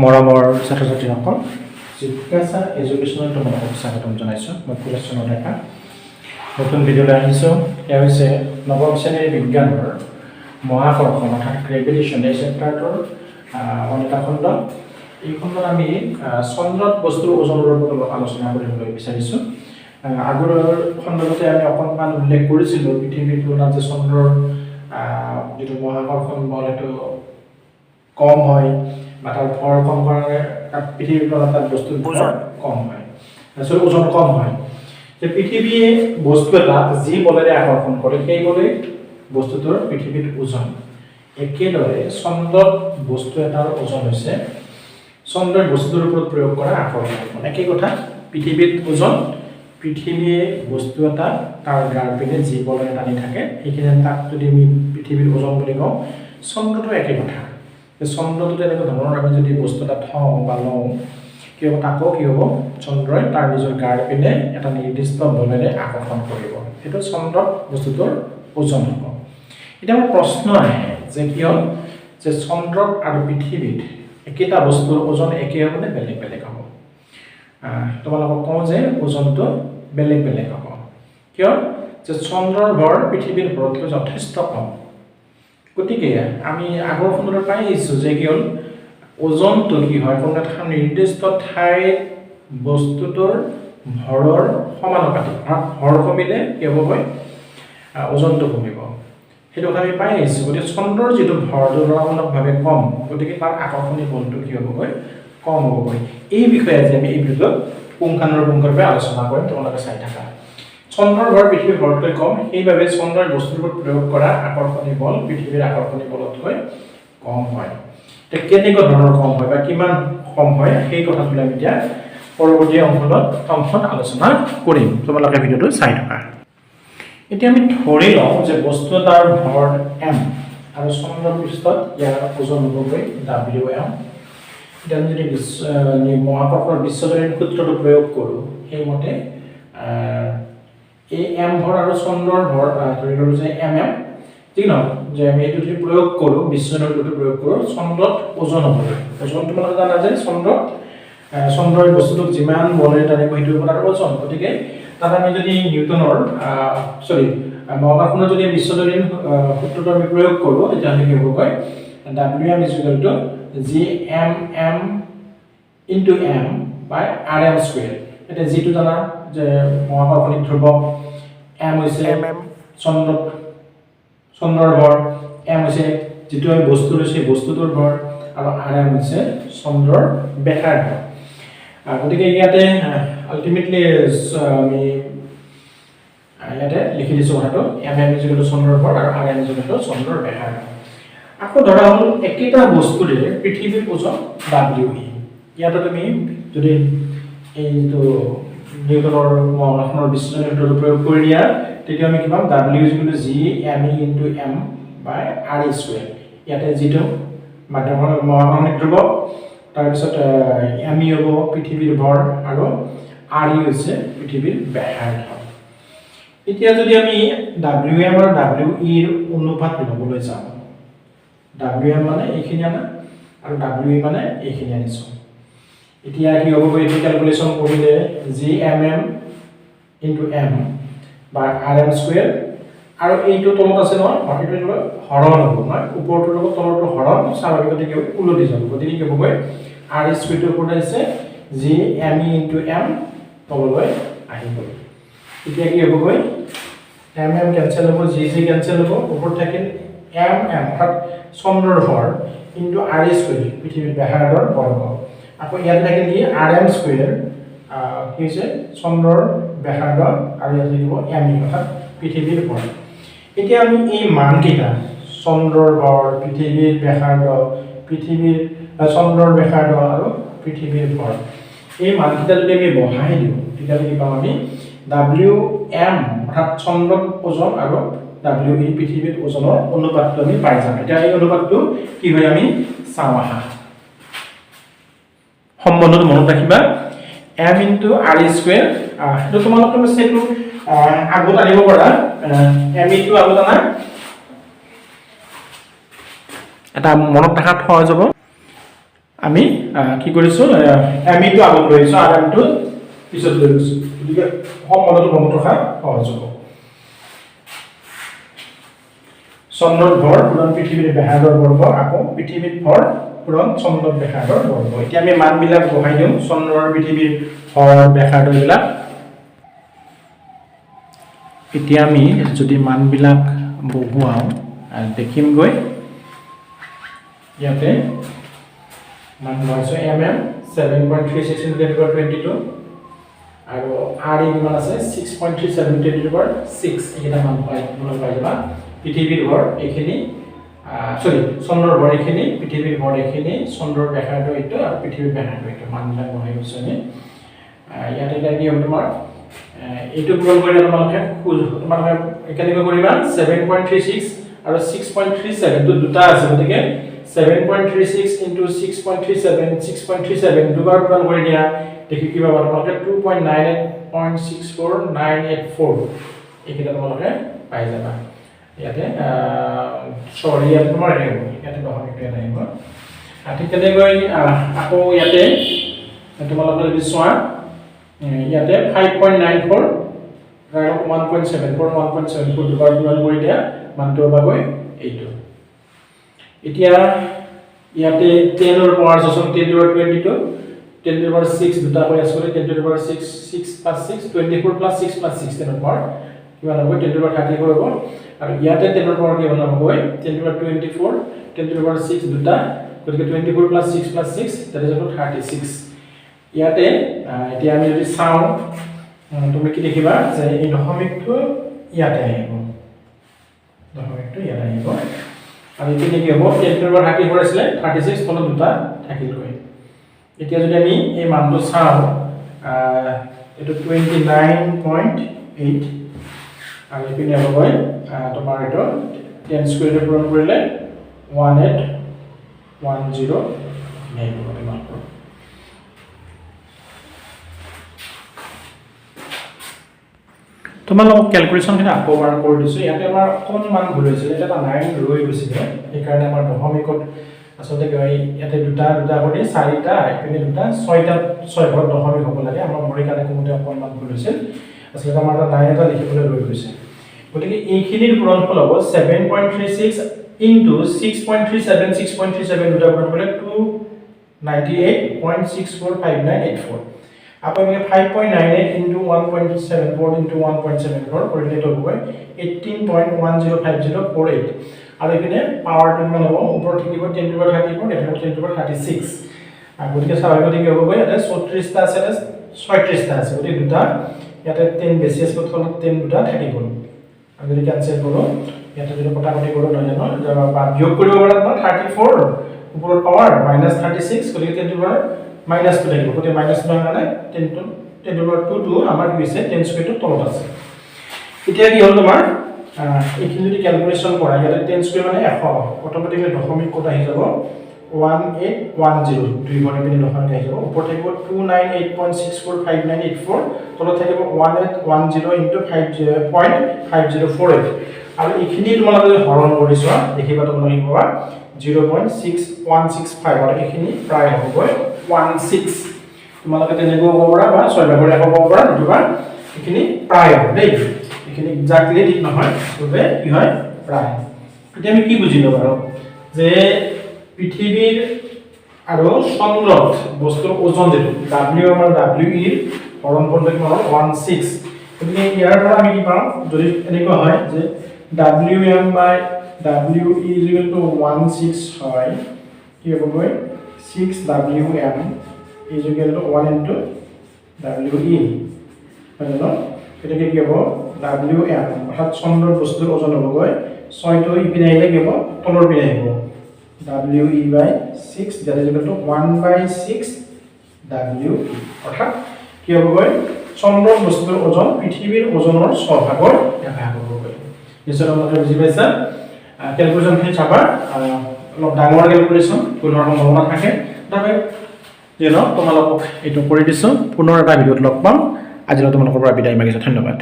মৰমৰ ছাত্ৰ ছাত্ৰীসকল, জিজ্ঞাসা এডুকেশ্যনত তোমালোকক স্বাগতম জনাইছোঁ। মই ফুলেশ্বৰ ডেকা নতুন ভিডিঅ'লৈ আহিছোঁ। এয়া হৈছে নৱম শ্ৰেণীৰ বিজ্ঞানৰ মহাকৰ্ষণ অৰ্থাৎ গ্ৰেভিটেশ্যন, এই চেপ্টাৰটোৰ অন্য এটা খণ্ড। এই খণ্ডত আমি চন্দ্ৰত বস্তুৰ ওজনৰ ওপৰত অলপ আলোচনা কৰিবলৈ বিচাৰিছোঁ। আগৰ খণ্ডতে আমি অকণমান উল্লেখ কৰিছিলোঁ পৃথিৱীৰ তুলনাত যে চন্দ্ৰৰ যিটো মহাকৰ্ষণ বল, সেইটো কম হয় বা তাৰ ভৰ কম কাৰণে তাত পৃথিৱীৰ তুলনাত তাত বস্তুৰ ভৰ ওজন। কম হয়, আচলতে ওজন কম হয়। যে পৃথিৱীয়ে বস্তু এটাক যি বলেৰে আকৰ্ষণ কৰে, সেই বলেই বস্তুটোৰ পৃথিৱীত ওজন। একেদৰে চন্দ্ৰত বস্তু এটাৰ ওজন হৈছে চন্দ্ৰই বস্তুটোৰ ওপৰত প্ৰয়োগ কৰা আকৰ্ষণ বল। একেই কথা, পৃথিৱীত ওজন, পৃথিৱীয়ে বস্তু এটা তাৰ গাৰ পিনে যি বলেৰে টানি থাকে, সেইখিনি তাক যদি আমি পৃথিৱীৰ ওজন বুলি কওঁ, চন্দ্ৰটো একে কথা। এই চন্দ্ৰটো তেনেকুৱা ধৰণৰ আমি যদি বস্তু এটা থওঁ বা লওঁ, কি হ'ব? তাকো কি হ'ব? চন্দ্ৰই তাৰ নিজৰ গাৰ পিনে এটা নিৰ্দিষ্ট বলেৰে আকৰ্ষণ কৰিব। সেইটো চন্দ্ৰত বস্তুটোৰ ওজন হ'ব। এতিয়া আমাৰ প্ৰশ্ন আহে যে কিয় যে চন্দ্ৰত আৰু পৃথিৱীত একেটা বস্তুৰ ওজন একে হ'বনে বেলেগ বেলেগ হ'ব? তোমালোকক কওঁ যে ওজনটো বেলেগ বেলেগ হ'ব। কিয় যে চন্দ্ৰৰ ভৰ পৃথিৱীৰ ভৰতকৈ যথেষ্ট কম। গতিকে আমি আগৰ খণ্ডত পাই আহিছোঁ যে কি হ'ল, ওজনটো কি হয়? কোনো এটা নিৰ্দিষ্ট ঠাইত বস্তুটোৰ ভৰৰ সমানুপাতিক, অৰ্থাৎ ভৰ কমিলে কি হ'বগৈ? ওজনটো কমিব। সেইটো কথা আমি পাই আহিছোঁ। গতিকে চন্দ্ৰৰ যিটো ভৰ তুলনামূলকভাৱে কম, গতিকে তাৰ আকৰ্ষণী বলটো কি হ'বগৈ? কম হ'বগৈ। এই বিষয়ে আজি আমি এই ভিডিঅ'টোত পুংখানুপুংখৰূপে আলোচনা কৰিম, তোমালোকে চাই থাকা। চন্দ্ৰৰ ভৰ পৃথিৱীৰ ভৰতকৈ কম, সেইবাবে চন্দ্ৰই বস্তুৰ ওপৰত প্ৰয়োগ কৰা আকৰ্ষণী বল পৃথিৱীৰ আকৰ্ষণী বলতকৈ কম হয়। এতিয়া কেনেকুৱা ধৰণৰ কম হয় বা কিমান কম হয়, সেই কথাটো আমি এতিয়া পৰৱৰ্তী অংশত আলোচনা কৰিম। তোমালোকে ভিডিঅ'টো চাই থকা। এতিয়া আমি ধৰি লওঁ যে বস্তু এটাৰ ভৰ এম আৰু চন্দ্ৰপৃষ্ঠত ইয়াৰ ওজন হ'বগৈ ডাব্লিউ এম। এতিয়া আমি যদি মহাকৰ্ষৰ বিশ্বজনীন সূত্ৰটো প্ৰয়োগ কৰোঁ, সেইমতে এই এম ভৰ আৰু চন্দ্ৰৰ ভৰ ধৰি ল'লোঁ যে এম এম, ঠিক নহয় যে আমি এইটো যদি প্ৰয়োগ কৰোঁ, বিশ্বজনীন সূত্ৰটো প্ৰয়োগ কৰোঁ, চন্দ্ৰত ওজন হ'বগৈ। ওজন তোমালোকে জানা যে চন্দ্ৰত চন্দ্ৰই বস্তুটোক যিমান বলেৰে টানিব, সেইটো হ'ব তাৰ ওজন। গতিকে তাত আমি যদি নিউটনৰ, চৰি, মহাকৰ্ষণৰ যদি বিশ্বজনীন সূত্ৰটো আমি প্ৰয়োগ কৰোঁ, তেতিয়াহ'লে কি হ'বগৈ? W M is equal to G M M into M by R M square। এতিয়া যিটো জানা যে মহাকৰ্ষণিক ধ্ৰুৱক, এম হৈছে এম এম। চন্দ্ৰত চন্দ্ৰৰ ভৰ, এম হৈছে যিটো আমি বস্তু লৈছোঁ সেই বস্তুটোৰ ভৰ আৰু আৰ এম হৈছে চন্দ্ৰৰ ব্যাসাৰ্ধ। গতিকে ইয়াতে আল্টিমেটলি আমি ইয়াতে লিখি দিছোঁ কথাটো, M M is equal two চন্দ্ৰৰ ভৰ আৰু R M is equal two চন্দ্ৰৰ ব্যাসাৰ্ধ। আকৌ ধৰা হ'ল একেটা বস্তুৰে পৃথিৱীৰ ওজন ডাব্লিউ ই। ইয়াতে তুমি যদি এই যিটো নিউটনৰ মহাকৰ্ষণৰ বিশ্বজনীন সূত্ৰটো প্ৰয়োগ কৰি দিয়া, তেতিয়া আমি কি পাম? W is equal to G M E into M by R E square। ইয়াতে যিটো মাধ্যমৰ মহাকৰ্ষণিক ধ্ৰুৱক, তাৰপিছত এম ই হ'ব পৃথিৱীৰ ভৰ আৰু আৰ ই হৈছে পৃথিৱীৰ ব্যাসাৰ্ধ। এতিয়া যদি আমি ডাব্লিউ এম আৰু ডাব্লিউ ইৰ অনুপাত ল'বলৈ যাওঁ, ডাব্লিউ এম মানে এইখিনি আনা আৰু ডাব্লিউ ই মানে এইখিনি আনিছোঁ। এতিয়া কি হ'ব? এইটো কেলকুলেশ্যন কৰিলে G M M into M by R M square আৰু এইটো তলত আছে নহয়, এইটো তলত হৰণ হ'ব নহয়। ওপৰটোৰ লগত তলৰটো হৰণ, স্বাভাৱিকতে কি হ'ব? উলটি যাব। গতিকে কি হ'বগৈ? আৰ স্কুৱেৰটোৰ ওপৰত আহিছে, G M E into M তললৈ আহি গ'ল। এতিয়া কি হ'বগৈ? এম এম কেঞ্চেল হ'ব, জি জি কেঞ্চেল হ'ব, ওপৰত থাকিল এম এম অৰ্থাৎ চন্দ্ৰৰ ভৰ ইনটু আৰ স্কুৱেৰ, পৃথিৱীৰ ব্যাসাৰ্ধৰ বৰ্গ। আকৌ ইয়াতে থাকিল কি? আৰ এম স্কুৱেৰ কি হৈছে? চন্দ্ৰৰ ব্যাসাৰ্ধ আৰু ইয়াত থাকিব এম ই অৰ্থাৎ পৃথিৱীৰ ভৰ। এতিয়া আমি এই মানকেইটা, চন্দ্ৰৰ ভৰ, পৃথিৱীৰ ব্যাসাৰ্ধ, চন্দ্ৰৰ ব্যাসাৰ্ধ আৰু পৃথিৱীৰ ভৰ, এই মানকেইটা যদি আমি বহাই দিওঁ, তেতিয়াহ'লে কি পাম আমি? ডাব্লিউ এম অৰ্থাৎ চন্দ্ৰত ওজন আৰু ডাব্লিউ ই পৃথিৱীত ওজনৰ অনুপাতটো আমি পাই যাম। এতিয়া এই অনুপাতটো কি হয় আমি চাওঁ আহা। সম্বন্ধটো মনত ৰাখিবা, এম ইনটু আৰ স্কুৱেৰ। সেইটো তোমালোকে অৱশ্যে এইটো আগত আনিব পাৰা, এম ইটো আগত আনা, এটা মনত ৰখাত সহজ হ'ব। আমি কি কৰিছোঁ? এম ইটো আগত লৈ আহিছোঁ, আৰ এমটো পিছত লৈ গৈছোঁ। গতিকে সম্বন্ধটো মনত ৰখা সহজ হ'ব। চন্দ্ৰত ভৰ পূৰণ পৃথিৱীৰ ব্যাসাৰ্ধৰ বৰ্গ, আকৌ পৃথিৱীত ভৰ পূৰণ চন্দ্ৰত ব্যাসাৰ্ধৰ বৰ্গ। এতিয়া আমি মানবিলাক বহাই দিওঁ, চন্দ্ৰৰ পৃথিৱীৰ ভৰ, ব্যাসাৰ্ধবিলাক। এতিয়া আমি যদি মানবিলাক বহুৱাওঁ, দেখিমগৈ ইয়াতে মান বহাইছোঁ M 7.36 into 10 power 22 আৰু আৰ ই কিমান আছে? 6.37 10 power 6। এইকেইটা মান পাই তোমালোকে পাই যাবা। পৃথিৱীৰ ভৰ এইখিনি, চৰি, চন্দ্ৰৰ ভৰ এইখিনি, পৃথিৱীৰ ভৰ এইখিনি, চন্দ্ৰৰ ব্যাসাৰ্ধ এইটো আৰু পৃথিৱীৰ ব্যাসাৰ্ধ এইটো। মানবিলাক বহাই গৈছোঁ আমি। ইয়াতে এতিয়া কি হ'ব তোমাৰ? এইটো পূৰণ কৰিলে তোমালোকে কেনেকৈ কৰিবা? 7.36 আৰু 6.37টো দুটা আছে, গতিকে 7.36 into 6.37, 6.37 দুবাৰ পূৰণ কৰি দিয়া। দেখি কি পাবা তোমালোকে? 2.98.64984। এইকেইটা তোমালোকে পাই যাবা। ইয়াতে, চৰি, ইয়াতে তোমাৰ হেৰি হ'ব, ইয়াতে দশমিকটো ইয়াত আহিব। ঠিক তেনেকৈ আকৌ ইয়াতে তোমালোকে যদি চোৱা, ইয়াতে 5.94, 1.74, 1.74 দুবাৰ পূৰণ কৰি দিয়া, মানটো পাবাগৈ এইটো। এতিয়া ইয়াতে 10ৰ পাৱাৰ চাচোন, 10 to 22, 10 to power 6 দুটাকৈ আছে, 10 to power 6, 6 plus 6, 24 plus 6 plus 6, 10ৰ power কিমান হ'ব? 10 to power 34 হ'ব। আৰু ইয়াতে 10ৰ পাৱাৰ কিমান হ'বগৈ? 10 to power 24, 10 to power 6 দুটা, গতিকে 24 plus 6 plus 6, that is 36। ইয়াতে এতিয়া আমি যদি চাওঁ, তুমি কি দেখিবা যে এই দশমিকটো ইয়াতে আহিব, দশমিকটো ইয়াত আহিব। আৰু এইপিনে কি হ'ব? 10 to power 34 আছিলে, 36, তলত দুটা থাকিলগৈ। এতিয়া যদি আমি এই মানটো চাওঁ, এইটো 29.8 আৰু এইপিনে হ'বগৈ তোমাৰ এইটো 10 স্কুৱেৰটো পূৰণ কৰিলে 1810 আহিব তোমালোকৰ। তোমালোকক কেলকুলেশ্যনখিনি আকৌ এবাৰ কৰি দিছোঁ। ইয়াতে আমাৰ অকণমান ভুল হৈছিলে, ইয়াতে এটা 9 ৰৈ গৈছিলে, সেইকাৰণে আমাৰ দশমিকত আচলতে কি হয়, ইয়াতে দুটা দুটা কৰি চাৰিটা, এইপিনে দুটা, ছয়টা, ছয় ঘৰত দশমিক হ'ব লাগে। আমাৰ মোৰ সেইকাৰণে কমোতে অকণমান ভুল হৈছিল। আচলতে আমাৰ এটা 9 এটা লিখিবলৈ ৰৈ গৈছে। গতিকে এইখিনিৰ পূৰণফল হ'ব 7.36 into 6.37, 6.37 দুটা পূৰণ কৰিলে 298.645984। আকৌ এনেকৈ 5.98 into 1.74 into 1.74 কৰিলে এইটো হ'বগৈ 18.105048। আৰু এইপিনে পাৱাৰটো কিমান হ'ব? ওপৰত থাকিব 10 to power 34, ইয়াত থাকিব 10 to power 36। গতিকে স্বাভাৱিকতে কি হ'বগৈ? ইয়াতে 34টা আছে, ইয়াতে 36টা আছে, গতিকে দুটা ইয়াতে 10 বেছি আছে, তলত 10 দুটা থাকি গ'ল। আমি যদি কেঞ্চেল কৰোঁ, ইয়াতে যদি কটাকটি কৰোঁ, নহয় জানো, বা বিয়োগ কৰিব পাৰা, তোমাৰ 34 ওপৰত পাৱাৰ মাইনাছ 36, গতিকে 10 to power minus 2 থাকিব। গতিকে মাইনাছ 2 কাৰণে 10 to power 2টো আমাৰ কি হৈছে? 10 স্কুৱেৰটো তলত আছে। এতিয়া কি হ'ল তোমাৰ? এইখিনি যদি কেলকুলেশ্যন কৰা, ইয়াতে 10 স্কুৱেৰ মানে 100, অট'মেটিকলি দশমিক ক'ত আহি যাব? 1810, দুই ঘৰ পিনে দশমিক আহি যাব। ওপৰত থাকিব 298.645984, তলত থাকিব 1810 into 5.5048। আৰু এইখিনি তোমালোকে যদি হৰণ কৰি চোৱা, দেখিবা তোমালোকে কি পাবা? 0.6165। আৰু এইখিনি প্ৰায় হ'বগৈ 16। তোমালোকে তেনেকৈও ক'ব পাৰা বা ছয় ভাগৰ এক ক'ব পাৰা, নতুবা এইখিনি প্ৰায় হ'ব দেই। এইখিনি একজাক্টলি ঠিক নহয়, আচলতে কি হয়, প্ৰায়। এতিয়া আমি কি বুজিলোঁ বাৰু? যে পৃথিৱীৰ আৰু চন্দ্ৰত বস্তুৰ ওজন যিটো ডাব্লিউ, আমাৰ ডাব্লিউ ইৰ হৰণফলটো কিমান হ'ল? 16। গতিকে ইয়াৰ পৰা আমি কি পাওঁ? যদি এনেকুৱা হয় যে W M by W E equal to 16 হয়, কি হ'বগৈ? 6 W M is equal to 1 into W E, হয় জানো? গতিকে কি হ'ব? ডাব্লিউ এম অৰ্থাৎ চন্দ্ৰৰ বস্তুৰ ওজন হ'বগৈ, ছয়টো ইপিনে আহিলে কি হ'ব? তলৰ পিনে আহিব, W E by 6, that is equal to 1 by 6 W E। অৰ্থাৎ কি হ'বগৈ? চন্দ্ৰৰ বস্তুৰ ওজন পৃথিৱীৰ ওজনৰ ছয় ভাগৰ এক ভাগ হ'বগৈ। নিশ্চয় তোমালোকে বুজি পাইছা। কেলকুলেশ্যনখিনি চাবা, অলপ ডাঙৰ কেলকুলেশ্যন, ভুল হোৱাৰ সম্ভাৱনা থাকে। তথাপি যিয়ে নহওক, তোমালোকক এইটো কৰি দিছোঁ। পুনৰ এটা ভিডিঅ'ত লগ পাম। আজিলৈ তোমালোকৰ পৰা বিদায় মাগিছোঁ। ধন্যবাদ।